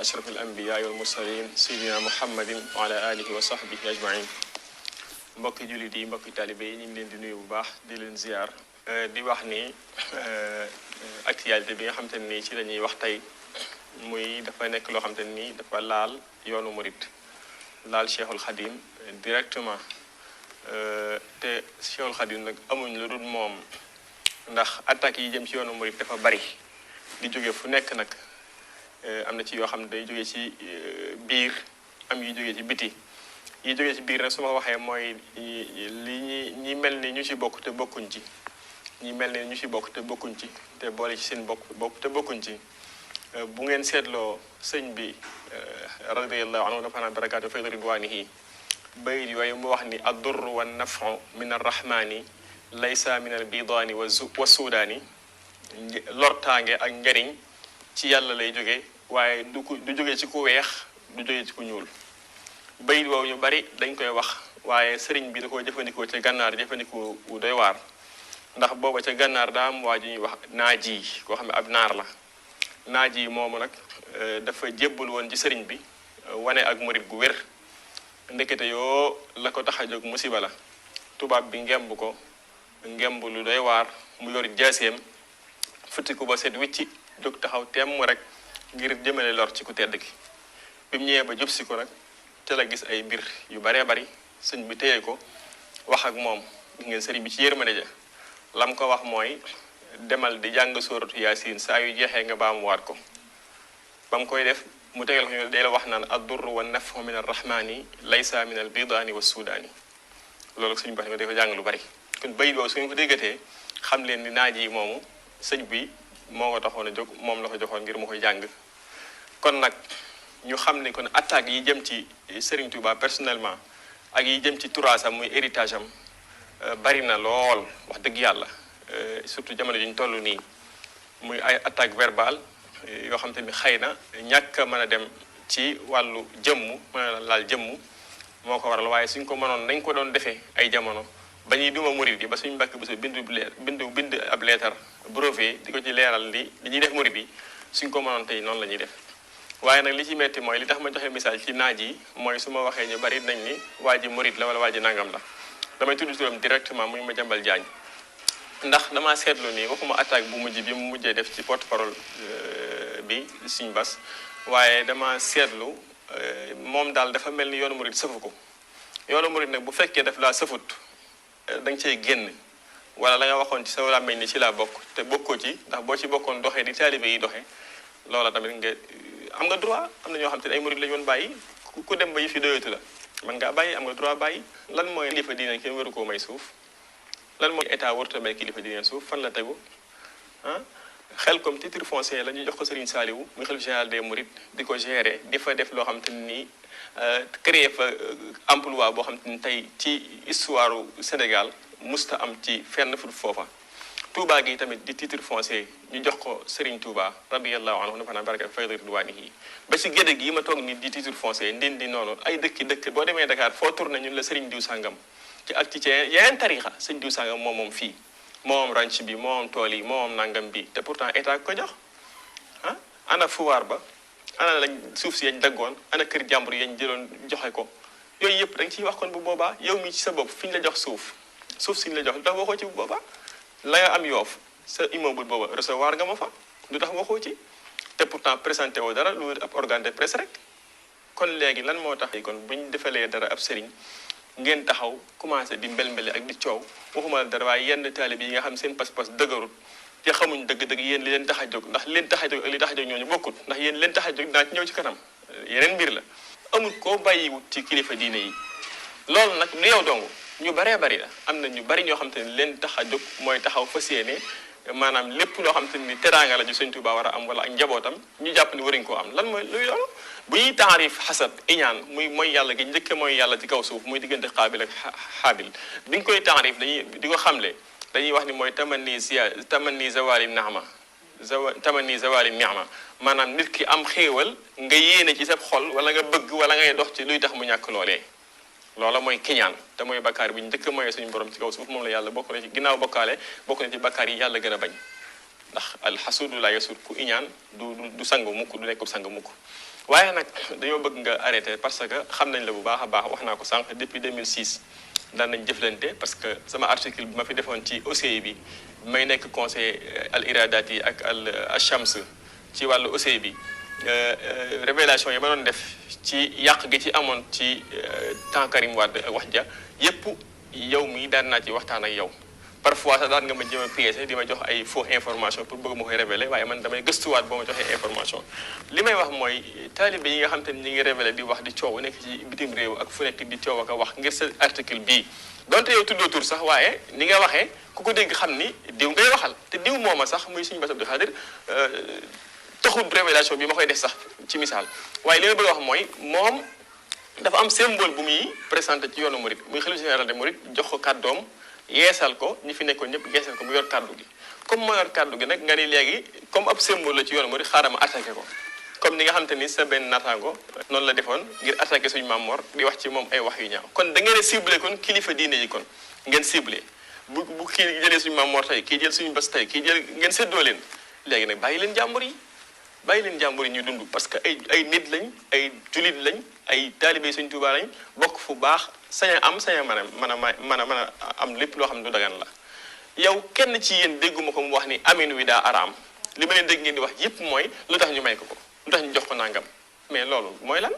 أشرف الأنبياء والمرسلين سيدنا محمد وعلى آله وصحبه أجمعين. mbokki jullit yi mbokki taalibe yi ñu ngi leen di nuyu bu baax di leen ziar di wax ni actualité bi nga xamante ne nii ci la ñuy wax tey muy dafa nekk loo xamante ne nii dafa laal yoonu murit laal Cheikhul Khadim directement te Cheikhul Khadim nag amuñ lu dul moom ndax attaques yi jëm ci yoonu murit dafa bari di jóge fu nekk nag am na ci yoo xam ne day jóge ci biir am yu jóge ci biti yi jógee ci biir nag su ma waxee mooy li ñi mel ni ñu ci bokk te bokkuñ ci ñi mel ni ñu ci bokk te bokkuñ ci te boole ci seen bopp te bokkuñ ci bu ngeen seetloo sëñ bi radiyallahu anhu nafa'ana barakaatu fi ridwanihi bayit yooyu mu wax ni ad-durr wa naf'u min ar-rahmani laysa min al-bidaani wa suudaani lortaange ak njariñ ci yàlla lay jóge waaye du jóge ci ku weex du jóge ci ku ñuul bayit woowu ñu bari dañ koy wax waaye sëriñ bi da koo jëfandikoo ca gànnaar jëfandikoo wu doy waar ndax booba ca gànnaar daa am waa ju ñuy wax naaji koo xam ne ab naar la naaji moomu nag dafa jébbal woon ci sëriñ bi wane ak murit gu wér ndekete yoo la ko tax a jóg musiba la tubaab bi ngemb ko ngemb lu doy waar mu yor jaaseem futtiku ba set wicci jóg taxaw temm rek ngir jëmale lor ci ku tedd ki bi mu ñëwee ba jub si ko nag te la gis ay mbir yu baree bari sëñ bi téye ko wax ak moom gis ngeen sëriñ bi ci yërmande ja lam ko wax mooy demal di jàng sóoratu yaasin saa yu jeexee nga baamuwaat ko ba mu koy def mu tegal ko ñu day la wax naan ad-durr wa naf'u min ar-rahmani laysa min al-bidaani wa suudaani loolu suñu bax dafa jàng lu bari kon bayit boobu suñu ko déggatee xam leen ni naaj yi moomu sëñ bi moo ko taxoon a jóg moom la ko joxoon ngir mu koy jàng kon nag ñu xam ne kon attaques yi jëm ci Serigne Touba personnellement ak yi jëm ci turaasam muy héritage am bari na lool wax dëgg yàlla surtout jamono ji ñu toll nii muy ay attaque verbale yoo xam te ni xëy na ñàkk a mën a dem ci wàllu jëmm mën a laal jëmm moo ko waral waaye suñ ko mënoon nañ ko doon defee ay jamono ba ñuy duma murid yi ba suñu mbàkk bi bind ab leetar brevet di ko ci leeral li ñuy def murid yi suñ ko mënoon tey noonu la ñuy def waaye nag li ci metti mooy li tax ma joxe misaal ci naaj yi mooy su ma waxee ñu bari nañ ni waa ji murid la wala waa ji nangam la damay tudd turam directement muy Madiambal Diagne ndax damaa seetlu nii waxuma attaque bu mujj bi mu mujjee def ci porte-parole bi Sëñ Bass waaye dama seetlu moom daal dafa mel ni yoonu murid sëfu ko yoonu murid nag bu fekkee daf laa sëfut da nga cey génn wala la nga waxoon ci sa làmmiñ ni ci laa bokk te bokkoo ci ndax boo ci bokkoon doxee di taalibe yi doxee loola tamit nga am nga droit am na ñoo xam te ne ay murid lañu woon bàyyi ku dem ba yëf yi doyatu la man ngaa bàyyi am nga droit bàyyi lan mooy kilifa diine kenn waru koo may suuf lan mooy état warut a may kilifa diine suuf fan la tegu xel comme titre foncier la ñu jox ko Serigne Saliou muy xalifa général des mourides di ko gérer di fa def loo xam te ni créer fa emploi boo xam te ni tey ci histoire Sénégal musta am ci fenn fu foofa Touba gi tamit di titre foncier ñu jox ko Serigne Touba radiyallahu anhu nafa'ana baraka fi ridwanihi ba ci gédé gi ma toog ni di titre foncier ndindi noonu ay dëkk boo demee Dakar foo tourné ñun la Serigne diw sàngam ci ak ci yeneen tarixa sëñ diw sàngam moom fii moom ranch bi moom tool yi moom nangam bi te pourtant état ko jox ana fuwaar ba ana lañ suuf si yañ daggoon ana kër jàmbur yañ jëloon joxe ko yooyu yëpp da nga ciy wax kon bu boobaa yow mi ci sa bopp fi ñu la jox suuf si ñu la jox lu tax waxoo ci bu boobaa la nga am yoof sa immeuble booba recevoir nga ma fa lu tax waxoo ci te pourtant présenté woo dara lu ab organe de presse rek kon léegi lan moo tax kon buñ defalee dara ab sëriñ ngeen taxaw commencé di mbel-mbeli ak di coow waxuma dara waaye yenn taalib yi nga xam seen pas-pas dëgërut te xamuñ dëgg-dëgg yéen li leen tax a jóg ndax li leen tax a jóg ak li tax a jóg ñooñu bokkut ndax yéen leen tax a jóg dinaa ci ñëw ci kanam yeneen mbir la amul koo bàyyiwut ci kilifa diine yi loolu nag lu yow dong ñu baree bari la am na ñu bari ñoo xam te ne leen tax a jóg mooy taxaw fas yéene maanaam lépp loo xam te ni teraanga la ju Sëñ Tuubaa war a am wala ak njabootam ñu jàpp ni waruñ koo am lan mooy luy loolu bu ñuy taarif xasad iñaan muy mooy yàlla gi njëkke mooy yàlla ci kaw suuf muy diggante xaabil ak xaabil bi ñu koy taarif dañuy di ko xamle dañuy wax ni mooy tamanni zawali naama tamanni zawali ni'ma maanaam nit ki am xéewal nga yéene ci sa xol wala nga bëgg wala ngay dox ci luy tax mu ñàkk loolee loola mooy kiñaan te mooy bakkaar bi njëkk mooy suñu borom ci kaw suuf moom la yàlla bokk na ci ginnaaw bokkaale bokk na ci bakkaar yi yàlla gën a bañ ndax alxasudu la yasud ku iñaan du sang mukk du nekkub sang mukk waaye nag dañoo bëgg nga arrêté parce que xam nañ la bu baax a baax wax naa ko sànq depuis 2006 daan nañ jëflante parce que sama article bi ma fi defoon ci OCI bi may nekk conseil al iradati ak al Shams ci wàllu OCI bi révélation yi ma doon def ci yàq gi ci amoon ci temps Karim Wade ak wax ja yépp yow mii daan naa ci waxtaan ak yow parfois sax daan nga ma jëm a piégé di ma jox ay faux information pour bëgg ma koy révéler waaye man damay gëstuwaat boo ma joxee information li may wax mooy taalibe yi nga xam te ni ñi ngi révélé di wax di coow nekk ci bitim réew ak fu nekk di coow ak a wax ngir sa article bii donte yow tuddoo tur sax waaye ni nga waxee ku ko dégg xam ni diw ngay waxal te diw mooma sax muy suñu Bass Abdou Khadre taxul révélation bi ma koy def sax ci misaal waaye li ma bëgg a wax mooy moom dafa am symbole bu muy présenté ci yoonu Mouride muy xalifa général des Mourides jox ko kàddoom yeesal ko ñi fi nekkoon ñëpp yeesal ko mu yor kàddu gi comme moo yor kàddu gi nag nga ni léegi comme ab symbole la ci yoonu Mouride xaaral ma attaqué ko comme ni nga xam te ni sa benn naataango noonu la defoon ngir attaqué suñu Maam Mor di wax ci moom ay wax yu ñaaw kon da ngeen a ciblé kon kilifa diine yi kon ngeen ciblé bu kii jëlee suñu Maam Mor tey kii jël suñu Bass tey kii jël ngeen séddoo leen léegi nag bàyyi leen jàmbur yi ñuy dund parce que ay nit lañ ay julit lañ ay taalibe Sëñ Tuubaa lañ bokk fu baax sañ a mën a am lépp loo xam ne du dagan la yow kenn ci yéen dégguma ko mu wax ni amin wi daa araam li ma leen dégg ngeen di wax yépp mooy lu tax ñu may ko lu tax ñu jox ko nangam mais loolu mooy lan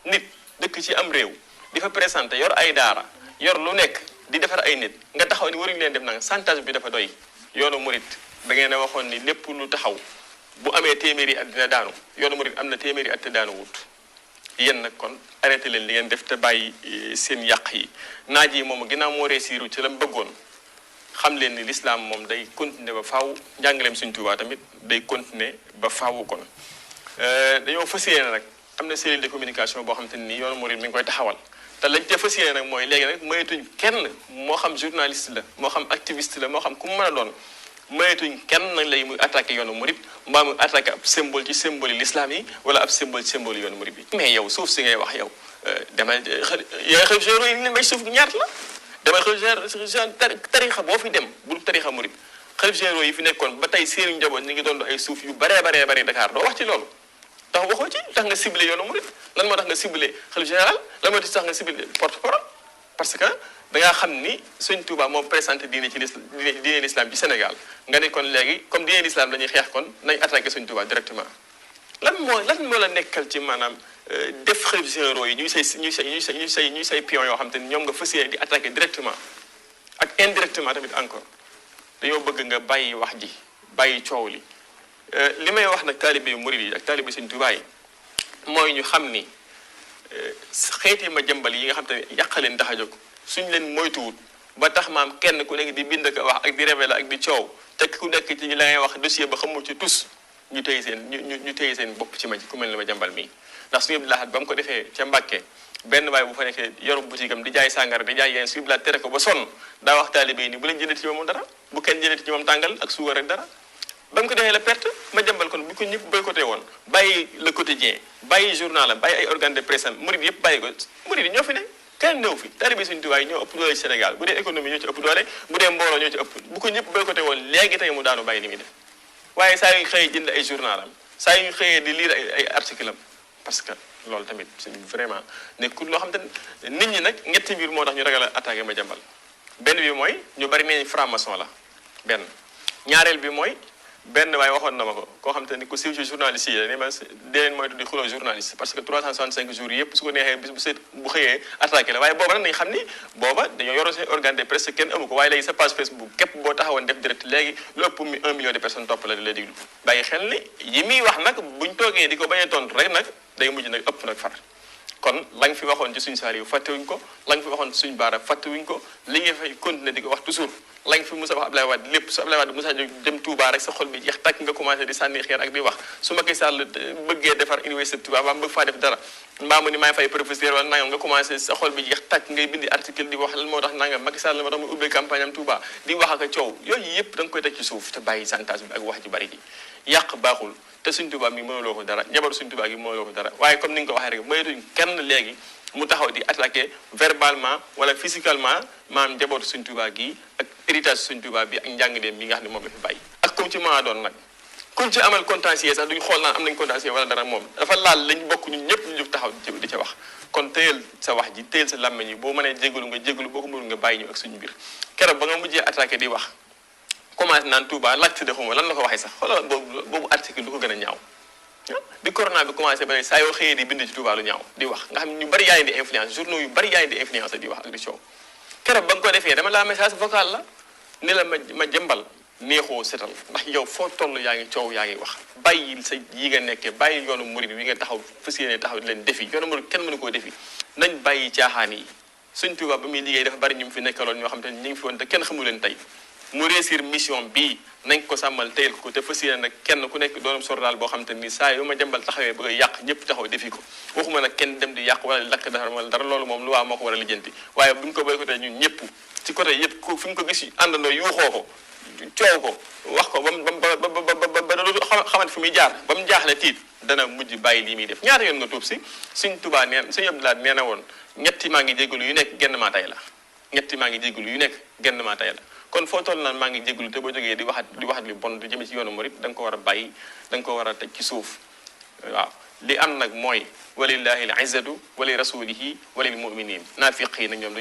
nit dëkk ci am réew di fa présenté yor ay daara yor lu nekk di defar ay nit nga taxaw ni waruñu leen def nanga chantage bi dafa doy yoonu murit da ngeen a waxoon ni lépp lu taxaw bu amee téeméeri at dina daanu yoonu murit am na téeméeri at te daanu wut yéen nag kon arrêté leen li ngeen def te bàyyi seen yàq yi naaj yi moom ginnaaw moo réussiru ci la mu bëggoon xam leen ni l'islam moom day continuer ba faaw njàngaleem Sëñ Tuubaa tamit day continuer ba faaw kon dañoo fas yéene nag am na cellule de communication boo xam te ni yoonu murit mi ngi koy taxawal te lañ te fas yéene nag mooy léegi nag maytuñ kenn moo xam journaliste la moo xam activiste la moo xam ku mu mën a doon maytuñ kenn nag lay muy attaqué yoonu murit mbaa muy attaqué ab symbole ci symbole yi l'islam yi wala ab symbole ci symbole yoonu murit bi mais yow suuf si ngay wax yow demal yaay xel géro yi leen may suuf ñaata la demal xel tarixa boo fi dem bu tarixa murit xel géro yi fi nekkoon ba tey seeni njaboot ñi ngi doon ay suuf yu baree Dakar doo wax ci loolu tax waxoo ci tax nga ciblé yoonu murit lan moo tax nga ciblé xalif général lan moo tax nga ciblé porte-parole parce que da ngaa xam ni Sëñ Tuubaa moo présenté diine l'islam ci Sénégal nga ne kon léegi comme diine l'islam dañuy xeex kon nañ attaqué Sëñ Tuubaa directement lan moo la nekkal ci maanaam def xalif généraux yi ñuy say pion yoo xam te ni ñoom nga fas yéene di attaqué directement ak indirectement tamit encore dañoo bëgg nga bàyyi wax ji bàyyi coow li li may wax nag taalibe murid yi ak taalibe Sëñ Tuubaa yi mooy ñu xam ni xeeti ma jëmbal yi nga xam te ne yàq leen tax a jóg suñ leen moytuwut ba tax maam kenn ku nekk di bind ko wax ak di révéler ak di coow te ku nekk ci la ngay wax dossier ba xamu ci tus ñu téye seen bopp ci ma ku mel ne ma jëmbal mii ndax suñu laxat ba mu ko defee ca Mbàkke benn waay bu fa nekkee yoru boutique am di jaay sàngara di jaay yéen suñu laat tere ko ba sonn daa wax taalibe yi ni bu leen jëndati ci moom dara bu kenn jëndati ci moom tàngal ak suukar rek dara ba mu ko defee la perte ma jëmbal kon bu ko ñëpp boycotté woon bàyyi le quotidien bàyyi journal am bàyyi ay organe de presse am murid yëpp bàyyi ko murid yi ñoo fi ne kenn néew fi taalibe Sëñ Tuubaa yi ñoo ëpp doole ci Sénégal bu dee économie ñoo ci ëpp doole bu dee mbooloo ñoo ci ëpp bu ko ñëpp boycotté woon léegi tey mu daanu bàyyi li muy def waaye saa yu xëyee jënd ay journal am saa yu xëyee di lire ay article am parce que loolu tamit c'est vraiment nekkul loo xam te nit ñi nag ñetti mbir moo tax ñu ragal a attaqué ma jëmbal benn bi mooy ñu bari nee franc-maçon la benn ñaareel bi mooy benn waaye waxoon na ma ko koo xam te ni ku siiw ci journaliste yi ni ma dee leen moytu di xuloo journaliste parce que 365 jours yëpp su ko neexee bis bu xëyee attaqué la waaye booba nag nañ xam ni booba dañoo yoroo seen organe de presse kenn amu ko waaye léegi sa page Facebook képp boo taxawoon def direct léegi lu ëpp 1 million de personnes topp la di lay déglu bàyyi xel ni yi muy wax nag buñ toogee di ko bañ a tontu rek nag day mujj nag ëpp nag far kon la nga fi waxoon ci suñu saar yi fàttewuñ ko la nga fi waxoon ci suñu baara fàttewuñ ko li nga fay continuer di ko wax toujours la nga fi Moussa wax Abdoulaye Wade lépp su Abdoulaye Wade Moussa jóg dem Touba rek sa xol bi jeex tàkk nga commencé di sànni xeer ak di wax su Macky Sall bëggee defar université Touba mbaa bëgg faa def dara mbaa mu ni maay fay professeur wala nangam nga commencé sa xol bi jeex tàkk ngay bindi article di wax lan moo tax nangam Macky Sall moo tax muy ubbee campagne am Touba di wax ak a coow yooyu yëpp da nga koy teg ci suuf te bàyyi chantage bi ak wax ji bari ji yàq baaxul te Sëñ Tuubaa mi mënuloo ko dara njabaru Sëñ Tuubaa gi mënuloo ko dara waaye comme ni nga ko waxee rek maytuñ kenn léegi mu taxaw di attaqué verbalement wala physiquement maam njabootu Sëñ Tuubaa gi ak héritage Sëñ Tuubaa bi ak njàngaleem mi nga xam ne moom la fi bàyyi ak comme ci maa doon nag kuñ ci amal contentieux sax duñ xool naan am nañ contentieux wala dara moom dafa laal lañ bokk ñun ñëpp ñu jóg taxaw di ca wax kon téyel sa wax ji téyel sa làmmeñ yi boo mënee jégalu nga jégalu boo ko mënul nga bàyyi ñu ak suñu mbir keroog ba nga mujjee attaqué di wax commencé naan Touba laajte de xuma lan la ko waxee sax xoolal boobu article du ko gën a ñaaw bi corona bi commencé ba ne saa yoo xëyee di bind ci Touba lu ñaaw di wax nga xam ne ñu bari yaa ngi di influence journaux yu bari yaa ngi di influence di wax ak di coow keroog ba nga ko defee dama laa message vocal la ni la ma jëmbal neexoo setal ndax yow foo toll yaa ngi coow yaa ngi wax bàyyi sa yi nga nekkee bàyyi yoonu murid wi nga taxaw fas yéene taxaw di leen defi yoonu murid kenn mënu koo defi nañ bàyyi caaxaan yi suñ Touba ba muy liggéey dafa bari ñu fi nekkaloon ñoo xam te ne ñu ngi fi woon te kenn xamu leen tey mu réussir mission bii nañ ko sàmmal teyel ko te fas yéene nag kenn ku nekk doonam sordaal boo xam te ni saa yu ma jëmbal taxawee bëgg a yàq ñëpp taxaw defi ko waxuma nag kenn dem di yàq wala lakk dara wala dara loolu moom lu waa moo ko war a lijjanti waaye bu ñu ko boycotté ñun ñëpp ci côté yëpp ku fi ñu ko gis àndandoo yuuxoo ko coow ko wax ko ba dootu xamante fi muy jaar ba mu jaaxle tiit dana mujj bàyyi lii muy def ñaata yoon nga tuub si Sëñ Tuubaa neen Sëñ Abdou Lahad nee na woon ñetti maa ngi jégalu yu nekk genn maa tay la ñetti maa ngi jégalu yu nekk genn maa tay la kon foo toll naan maa ngi jégalu te boo jógee di waxat li bon di jëme ci yoonu murit da nga ko war a bàyyi da nga ko war a teg ci suuf waaw li am nag mooy walillahi al izzatu wa li rasulihi wa lil muminin naafiq yi nag ñoom